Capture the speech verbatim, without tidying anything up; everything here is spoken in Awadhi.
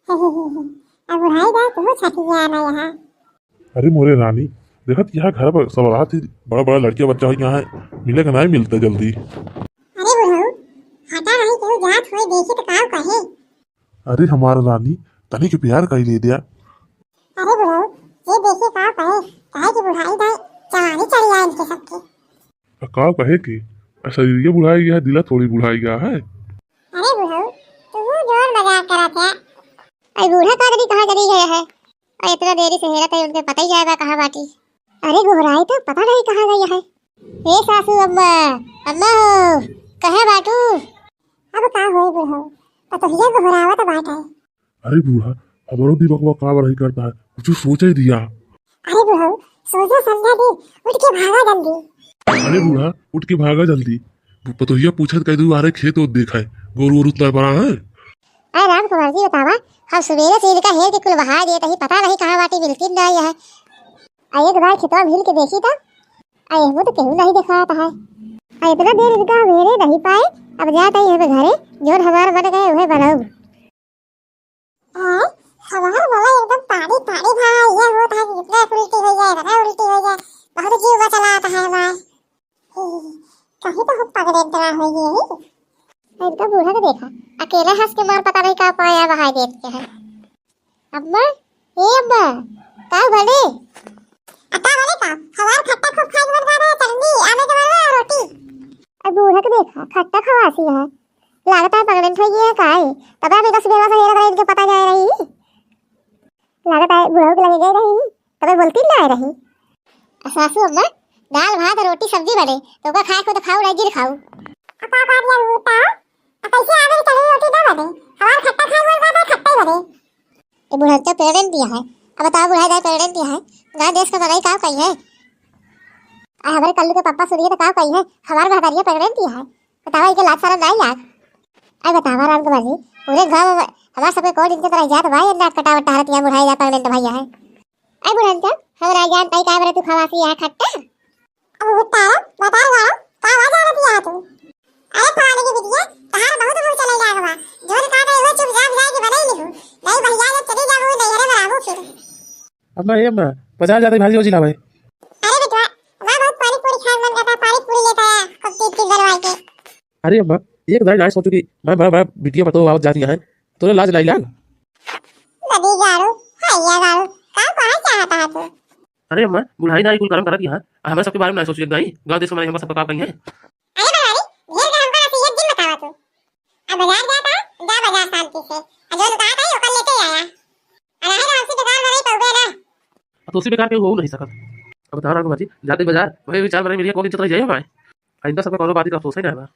अब बुढ़ाई दाई तू छठिया ना यहाँ। अरे मोरे रानी, देखत यहाँ घर पर सब रात ही बड़ा बड़ा लड़किया बच्चा हो यहाँ है, मिले का नहीं मिलता जल्दी। अरे बुढ़ऊ, हटा नहीं, केहू जात होए देखी तो काव कहे। अरे हमार रानी, तनी के प्यार कई ले दिया। अरे बुढ़ऊ, ये देखी काव कहे, काहे कि बुढ़ाई दाई जवानी चढ़ी आए इनके सबके। आ काव कहे के, आ शरीरिया बुढ़ाई गया है, दिला थोड़ी बुढ़ाई गया है। अरे बुढ़ऊ, तू जोर मजाक करत है। अरे बूढ़ा का जनी कहाँ चली गया है? अरे इतना देरी से हेरत है, उनके पता ही जाए बा कहाँ बाटी। अरे गोहराई तो पता नहीं कहाँ गई है। ए सासू अम्मा, अम्मा हो, कहाँ बाटू? अब का होई बुढ़ऊ, पतोहिया गोहरावत बाटे। अरे बूढ़ा, हमरो दिमागवा का बढ़ाई करता है, कुछ सोचे दिया। अरे बुढ़ऊ, सोचा समझा दे, उठ के भागा जल्दी। अरे बूढ़ा, उठ के भागा जल्दी। पतोहिया पूछत कह दू, अरे खेत ओत देखा है, गोरू वोरू उतना बड़ा है। अरे राम कुमार जी बतावा, हम सुबेरे से इनका हेर के कुल बहाय देत ही, पता नहीं कहाँ बाटी, मिलती ना है। आ एक बार खेतवा मिल के देखी तो, आ एहमो तो केहू नहीं देखात है। आ इतना देर इनका हम हेरे नहीं पाए, अब जात ही हमें घरे, जोन हमार मन गए उहे बनाऊ। हैं? हमार बोला एकदम पानी पानी भा, ये होत है कि इतना उल्टी हो जाए, इतना उल्टी हो जाए, बहुत जीव बचलात है हमार। कहीं तो हम पगड़े इतना हो गए ही। इनका बूढ़ा के देखा, अकेले हंस के मार पता नहीं का पाया बहाई देत के है। अम्मा, ए अम्मा, का भले? अता बोले का, हमार खट्टा खूब खाए के मन बा, चटनी, आमे के मन बा, रोटी। अब बूढ़ा के देखा, खट्टा खवासी है। लागत है पगड़न हो गई है का है? तब अभी दस बेवा से हेरा रही, इनके पता जाए रही। लागत है बुढ़ऊ के लगे गए रही, तबे बोलती ना आए रही। आ सासू अम्मा, दाल भात रोटी सब्जी बने, तो ओका खाए को तो खाऊ, नहीं गिर खाऊ। आ का बात यार होता? आ कैसे आवे के चटनी रोटी ना बने? हमार खट्टा खाए मन बा, खट्टा ही बने। ये बुढ़ऊ तो प्रेग्नेंट दिया है। अब बताओ बुढ़ा जाए प्रेग्नेंट दिया है, गाँव देश का बनाई का कही है? आ हमारे कल्लू के पापा सुनिए तो का कही है, हमारे महतारिया प्रेग्नेंट दिया है। बतावा, इनके लाज शरम नाई लाग? अरे बतावा राम कुमार जी, पूरे गाँव में हमार सबके कौन इनके तरह जात बा, ये नाक कटावत टहरत या बुढ़ाई जा प्रेग्नेंट भैया है। अरे बुढ़न का, हमरा जान ताई का बरे तू खवासी यहाँ खट्टा? अब उतारा, बता रहा, का आवाज आ रही है तू? अरे पानी की बिटिया, तहार बहुत मुंह चले लाग बा। जोर का दे वो चुपचाप जाए के बनाई लिहू। नहीं भैया जब चली जाबू, नहीं हरे बराबू फिर। अम्मा, ए अम्मा, बाजार जाते भाजी वाजी लावे। अरे बेटवा, वहाँ बहुत पानी पूरी खाए मन करता, पानी पूरी लेता है, खूब तीन तीन बनवा के। अरे अम्मा, एक दाई नाई सोचू कि मैं बड़ा बड़ा बिटिया पतो आवत जाती है, तोरे लाज नाई लाग? नदी गाड़ू, हैया गाड़ू, का कहा चाहता है तू? अरे अम्मा, बुढ़ाई ना कुल करम करत यहाँ, आ हमरा सबके बारे में ना सोचू एक दाई, गाँव देश में हमका सबका का कही है? अरे बनवारी, ढेर का हमका नसीहत जिन बतावा तू। अब बाजार जाता, जा बाजार शांति से, आ जो दुकान आई ओकर लेते आया। आ रहे राम से दुकान में नहीं पहुँचे ना। अब तो उसी बेकार के हो नहीं सकत। अब तारा को मर्जी, जाते बाजार, वही विचार बने मिलिया, कौन इज्जत रह जाए हमारे? आइंदा सबका कौनो बात का अफसोस ही ना है।